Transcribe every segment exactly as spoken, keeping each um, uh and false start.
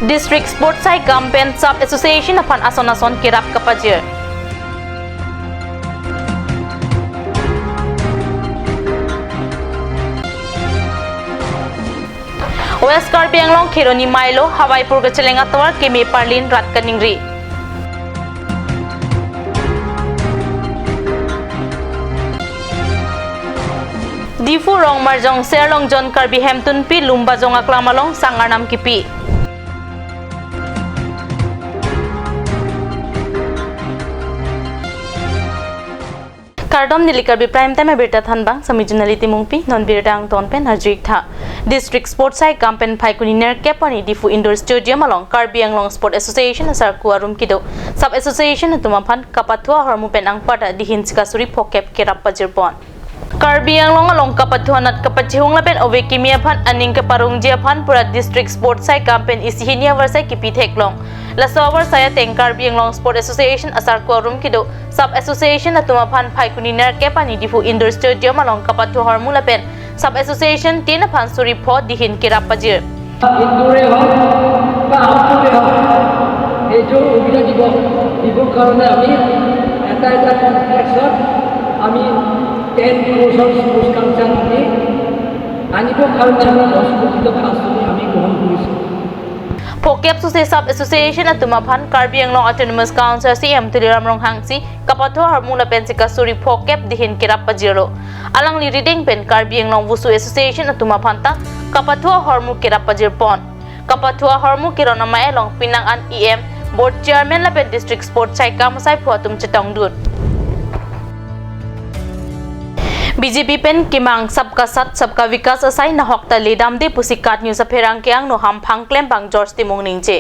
District Sports Saikam pen Sub Association aphan ason ason kerap kapajir. West Karbi Anglong Kheroni Mailo Hawaipur kacheleng atovar keme parlin rat kaningri. Diphu Rongmarjong Serlongjon Karbi Hemtunpi Lumbajong aklam along sang arnam kipi. Kardom, neli Karbi Prime Time abirta thanbang, sami Junali Timungpi, non birta angton pen arju-ik tha. District Sports Saikam pen Phaikuni nerkep arni Diphu Indoor Stadium along Karbi Anglong Sport Association asarku arum kedo Sub Association atum aphan kapathu ahormu pen anparta dihin chikasuri phokep kerap pajirpon. Karbi Anglong along kapathu anat kapachihung lapen ove kimi aphan aning keparongji aphan pura District Sports Saikam pen isi hini avarsai kipi theklong. Laso avarsai ateng Karbi Anglong Sport Association asarku arum kedo Sub Association atum aphan Phaikuni nerkep arni Diphu Indoor Stadium along kapathu ahormu lapen Sub Association tin aphan suri pho dihin kerap pajir. ইনডোৰে হওক বা আউটডোৰে হওক, এইটো সুবিধা দিব, দিবৰ কাৰণে আমি এটা এটা কমপ্লেক্সত আমি টেন ক্ৰ'ৰ্ছৰ স্পৰ্টছ কালচাৰ আমি আনিবৰ কাৰণে আমি দহ কোটি টকা আঁচনি আমি গ্ৰহণ কৰিছোঁ। Phokep suse Sub Association atum aphan Karbi Anglong Autonomous Council CEM Tuliram Ronghang si kapathu ahormu lapen chikasuri phokep dihin kerap pajirlo. Alangli rideng pen Karbi Anglong Wushu Association atum aphan ta kapathu ahormu kerap pajirpon. Kapathu ahormu keron amei along penang an EM, Board Chairman lapen District Sports Saikam asaiphu atum chetongdun. BJP pen kemang Sabka Saath Sabka Vikas asai nahok ta ledamde pusi KAT News apherangke angno hamphang klembang George Timung ningje.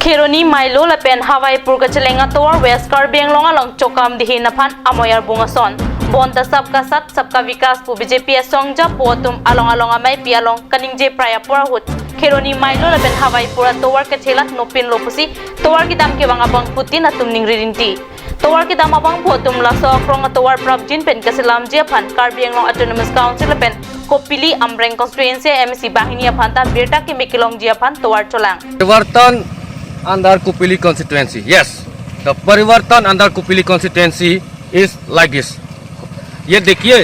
Kheroni Mailo lapen Hawaipur kacheleng atovar West Karbi Anglong along chokam dihin aphan amoi arbung ason. Bonta Sabka Saath Sabka Vikas pu BJP asong japo atum along along ameipi along kaningje prai apor ahut Kheroni Mailo lapen Hawaipur atovar kachelat nopinlo pusi tovar kedam kevang abangphutin atum ningri rinti. Tovar kedam abangphu atum laso akrong atovar prapjin pen kaselamji aphan Karbi Anglong Autonomous Council lapen Kopili Amreng Constituency MAC banghini aphan ta birta keme kelongji aphan tovar cholang. परिवर्तन अंडर कुपिली constituency. Yes, the परिवर्तन अंडर कुपिली constituency is like this. ये देखिए,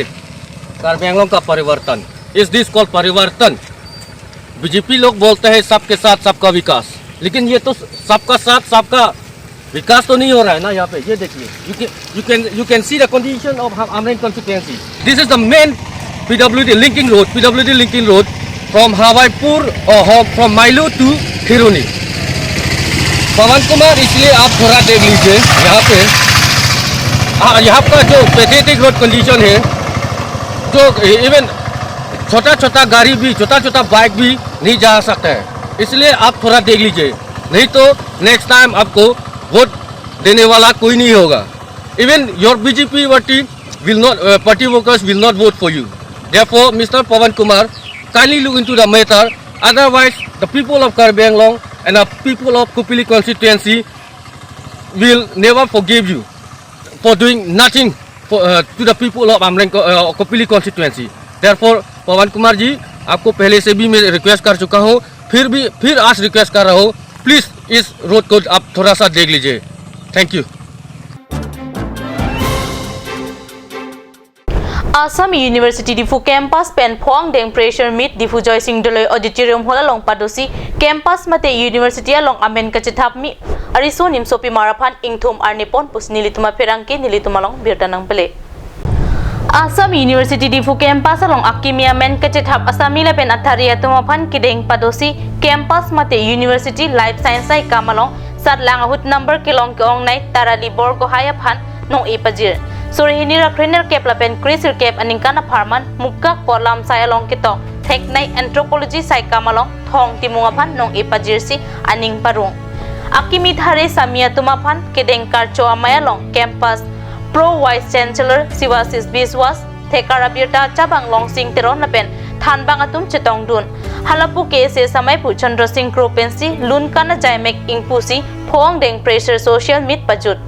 कार्बी आंगलोंग का परिवर्तन। Is this called परिवर्तन? बीजेपी लोग बोलते हैं सबके साथ सबका विकास, लेकिन ये तो सबका साथ सबका विकास तो नहीं हो रहा है ना यहाँ पे। ये देखिए, you can, you can, you can see the condition of Am-, Amreng constituency. This is the main PWD linking road, PWD linking road from Hawaipur or ho-, from Mailo to Kheroni. पवन कुमार, इसलिए आप थोड़ा देख लीजिए यहाँ पे, हाँ, यहाँ का जो पैथेटिक रोड कंडीशन है, जो इवन छोटा छोटा गाड़ी भी, छोटा छोटा बाइक भी नहीं जा सकता है, इसलिए आप थोड़ा देख लीजिए, नहीं तो नेक्स्ट टाइम आपको वोट देने वाला कोई नहीं होगा। Even your BJP party will not, uh, party workers will not vote for you. Therefore, Mister Pawan Kumar, kindly look into the matter. Otherwise, the people of Karbi Anglong and the people of Kopili constituency will never forgive you for doing nothing for, uh, to the people of Amreng co-, uh, Kopili constituency. Therefore, पवन कुमार जी, आपको पहले से भी मैं रिक्वेस्ट कर चुका हूँ, फिर भी, फिर आज रिक्वेस्ट कर रहा हूँ, प्लीज इस रोड को आप थोड़ा सा देख लीजिए। Thank you. Assam University Diphu campus pen pho angdeng fresher meet Diphu Joysing Doloi Auditorium Hall along padosi campus mate university along amen kachethap mi ariso nimso pimar aphan ingthum arnipon pusi nelitum apherangke nelitum along birta nangpele. Assam University Diphu campus along akimi amen kachethap asami lapen athari atum aphan kedeng padosi campus mate university life science saikam along satlang ahut number kelong ke-ongnei Tarali Borgohai aphan nong-e pajir. Suri hini ra kre nerkep lapen kre sirkep aningkan apharman Mukak po lamsai along ketok theknei anthropology saikam along Thong Timung aphan nong-e pajirsi aning parong. Akimi thare sami atum aphan kedeng karcho amei along campus Pro Vice Chancellor Sivasis Biswas, thekar abirta chabang Longsing Teron lapen thanbang atum chetongdun. Halapu K S A samepu Chandra Singh Kro pensi lun kan ajai mek ingpusi pho angdeng fresher social meet pajut.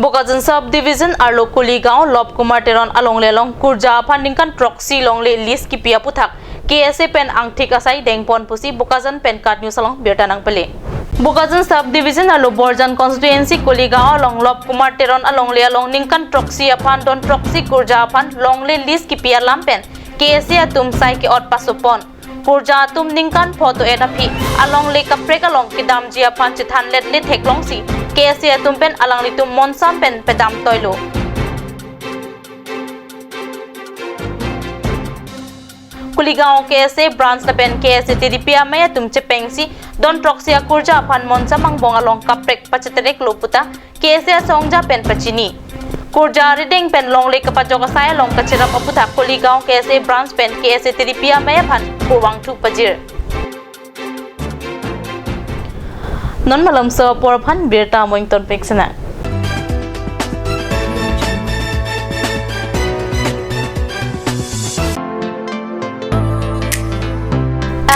Bokajan Sub Division arlo Kuligaon Lobkumar Teron alongle along kurja aphan ningkan throksi longle lease kipi aputhak K S A pen angthik asai dengpon pusi Bokajan pen KAT News along birta nangpale. Bokajan Sub Division arlo Borjan Constituency Kuligaon along Lobkumar Teron alongle along ningkan throksi aphan don throksi kurja aphan longle lease kipi alam pen K S A atum sai ke-ot pasopon. Kurja atum ningkan pho do-et aphi alongle kaprek along kedamji aphan chethan letle theklongsi K S A atum pen alanglitum monsam pen pedam toilo. Kuligaon K S A branch lapen K S A T D P amei atum chepengsi don throksi akurja aphan monsam angbong along kaprek pacheterek lo puta K S A asongja pen pachini. Kurja rideng pen longle kapajok asai along kacherap aputhak Kuligaon K S A branch pen K S A T D P amei aphan kurvangthu pajir. Non malomso apor aphan birta mo ingtonpik sena.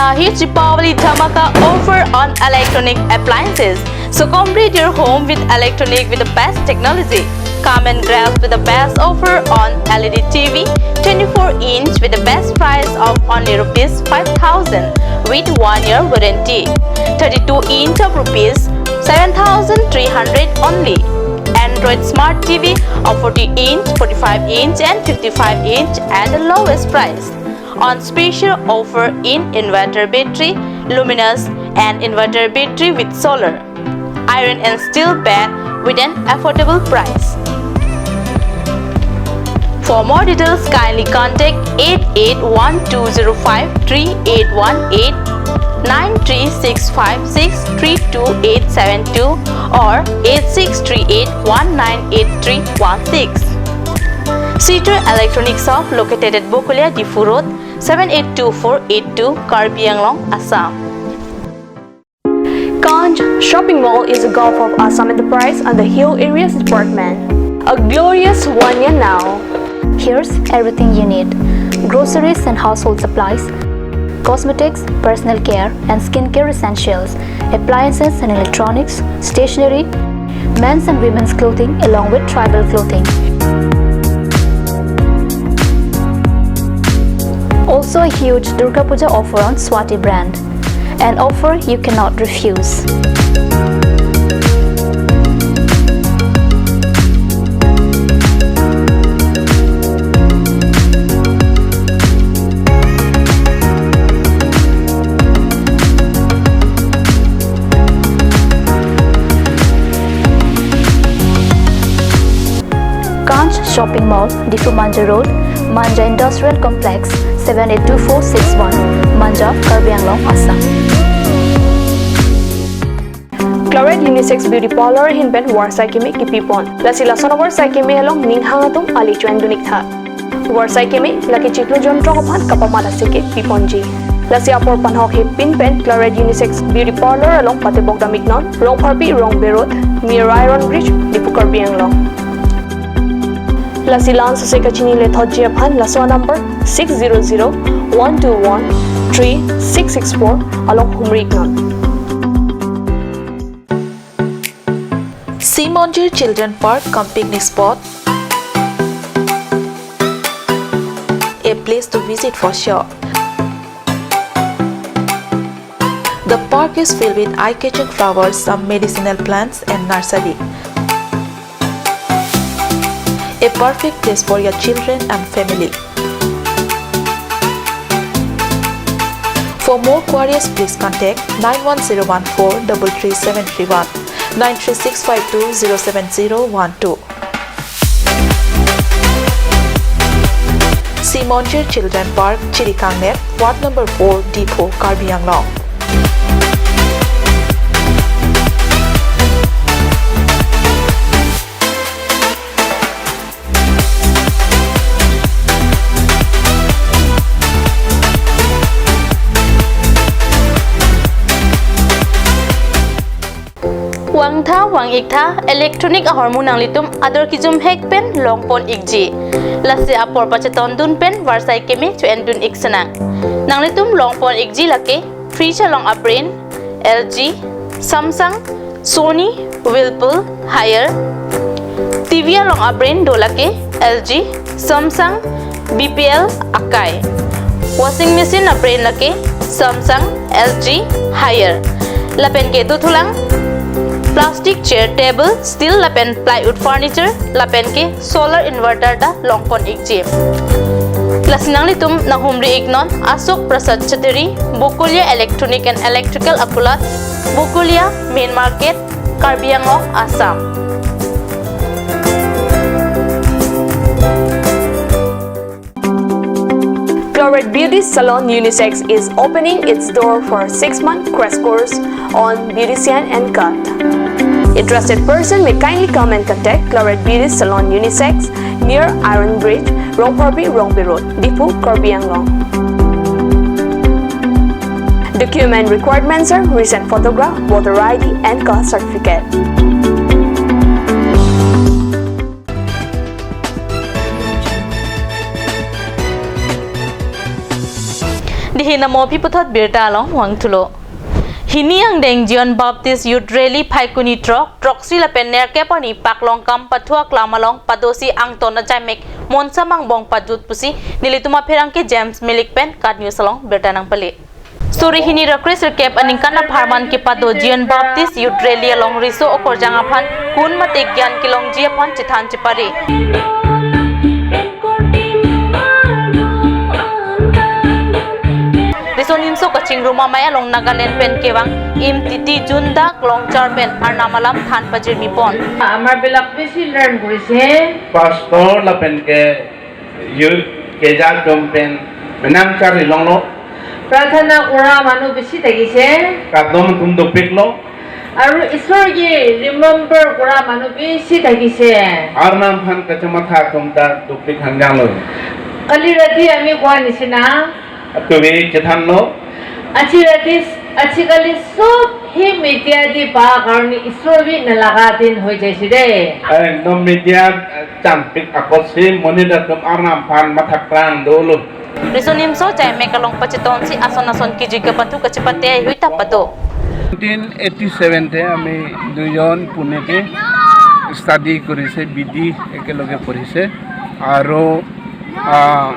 A huge Deepavali dhamaka offer on electronic appliances. So complete your home with electronic with the best technology. Come and grab with the best offer on L E D T V, twenty-four inch with the best price of only rupees five thousand with one year warranty. Thirty-two inch of rupees seven thousand three hundred only. Android Smart T V of forty inch, forty-five inch and fifty-five inch at the lowest price. On special offer in inverter battery, luminous and inverter battery with solar, iron and steel bed with an affordable price. For more details, kindly contact eight eight one two zero five three eight one eight, nine three six five six three two eight seven two or eight six three eight one nine eight three one six. Situr Electronic Shop located at Bokolia, Diphu Road, seven eight two four eight two, Karbi Anglong, Assam. Kanch Shopping Mall is a gulf of Assam Enterprise and the Hill Areas Department. A glorious one year now. Here's everything you need: groceries and household supplies, cosmetics, personal care and skincare essentials, appliances and electronics, stationery, men's and women's clothing along with tribal clothing. Also a huge Durga Puja offer on Swati brand. An offer you cannot refuse. Kanch Shopping Mall, Diphu Manja Road, Manja Industrial Complex, seven eight two four six one, Manja, Karbi Anglong, Assam. Claret Unisex Beauty Parlor ahin pen varsai keme kipipon. Lasi lason avarsai keme along ning hang atum ali cho-en dun-ik tha. Varsai keme lake chiklo jon throk aphan kapamat asai ke piponji. Lasi apor panhok hepin pen Claret Unisex Beauty Parlor along patebok dam-iknon, Rongpharpi Rongbe Road, near Iron Bridge, Diphu, Karbi Anglong. Lasi la-an sose kachini lethotji aphan laso number six zero zero one two one three six six four along humri-iknon. Sea Monjir Children Park cum picnic spot, a place to visit for sure. The park is filled with eye-catching flowers, some medicinal plants and nursery. A perfect place for your children and family. For more queries, please contact nine one zero one four double three seven three one, nine three six five two zero seven zero one two. Sea Monjir Children Park, Chirikangner, Ward number four, Diphu, Karbi Anglong. Vangtha vang-iktha electronic ahormu nanglitum ador kejum hek pen longpon-ikji. Lasi apor pachetondun pen varsai keme cho-endun-ik senang. Nanglitum longpon-ikji lake fridge along a-brand L G, Samsung, Sony, Whirlpool, Haier, T V along a-brand do lake L G, Samsung, B P L, Akai. Washing machine a-brand lake Samsung, L G, Haier. Lapen ke dothulang plastic chair, table, steel lapen plywood furniture, lapen ke solar inverter ta longpon ikji. Lasi nanglitum nanghumri iknon Ashok Prasad Chattery, Bokolia Electronic and Electrical Akulat, Bokolia, Main Market, Karbi Anglong, Assam. Cloret Beauty Salon Unisex is opening its door for six-month crash course on beautician and cut. Interested person may kindly come and contact Cloret Beauty Salon Unisex near Iron Bridge, Rongphorbi, Rongpi Road, Diphu, Karbi Anglong. Document requirements are recent photograph, voter I D, and caste certificate. Dei hini amo aphi puthot birta along vangthulo. Hini angdeng Zion Baptist Youth Rally Phaikuni throk, throksi lapen nerkep arni Paklongkam Pathu aklam along padosi angton achaimek monsa mangbong pajut pusi nelitum apherangke James Milik pen KAT News along birta nangpale. Suri hini ra kresirkep aningkan apharman kepado Zion Baptist Youth Rally along riso okorjang aphan kun mate gyan kelongji aphan chethan chepare. Riso nimso kachingrum amei along Nagaland pen kevang Im Titi Jun dak Longchar pen Arnam alam than pajirmi pon. Amar belak besi learn kurise. Pastor lapen ke youth keja atum pen menang charli longlo. Prarthana kura manu besi thekise. Kadom atum dopiklo. Aru Isor ke remember kura manu besi thekise. Arnam aphan kachematha atum ta dopik hangjanglo. Kali rati ami kua nisina. Atuvi chethanlo. Achi rati, achi kali sob hi media di pa karni Isor vi nalaga din hoi jaisi de. Ekdom media, eh, champik apotsi monit atum Arnam aphan mathakrang dolo. Riso nimso chaimek along pachetonsi ason ason kiji kepathu kachepate hui ta pado. Nineteen eighty-seven te ami duijon Pune te study kurise, B D ekeloge porise. Aru, ah,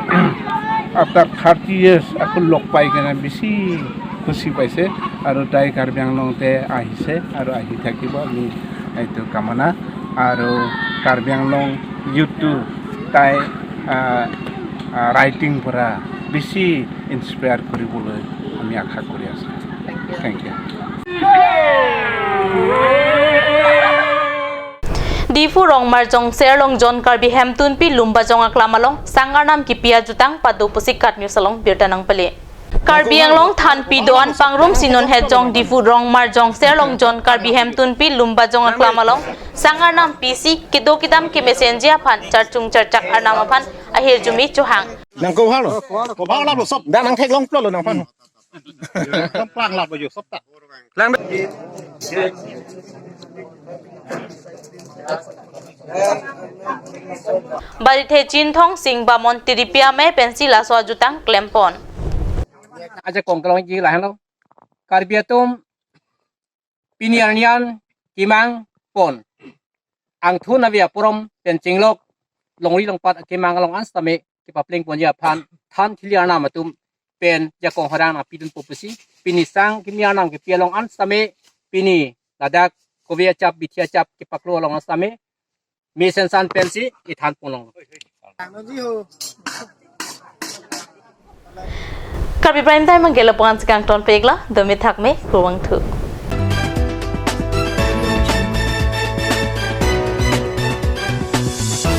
after thirty years ako log pai kena besi khusi paise. Aru tai Karbi Anglong te ahise, aru ahi thakibo, ami itu kamana. Aru Karbi Anglong youth tu tai, ah, ah, writing pura besi inspire koriboloi ami akha kori ase. Thank you. Diphu Rongmarjong Serlongjon Karbi Hemtunpi Lumbajong aklam along sang arnam kipi ajutang pado pusi KAT News along birta nangpale. Karbi Anglong thanpi do-an pangrumsi non hetjong Diphu Rongmarjong Serlongjon Karbi Hemtunpi Lumbajong aklam along sang arnam pisi kedo kedam kemesenji aphan charchung charchak arnam aphan ahirjume chohang. Nang ko halo. Ko halo lo sob. Da nang theklong plo lo nangphan. Lang plang la ba yo sob ta. Lang. Barithe Chinthong Sing Bamon Tiripi amei pensi laso ajutang klempon. Ajakong kelongji lahenlo. Karbi atum pini arni an kemang pon. Angthun ave apurom pen chinglok longri longpat akemang along an sitame kepapleng ponji aphan than thili arnam atum pen jakong harang nangpidunpo pusi pini sang kimi arnam kipi along an sitame pini ladak kove achap bithi achap kepaklo along an sitame mesen san pensi kethan ponlong. Karbi Prime Time angke lapu-an si kangton peklo, domi thakme, kurvangthu.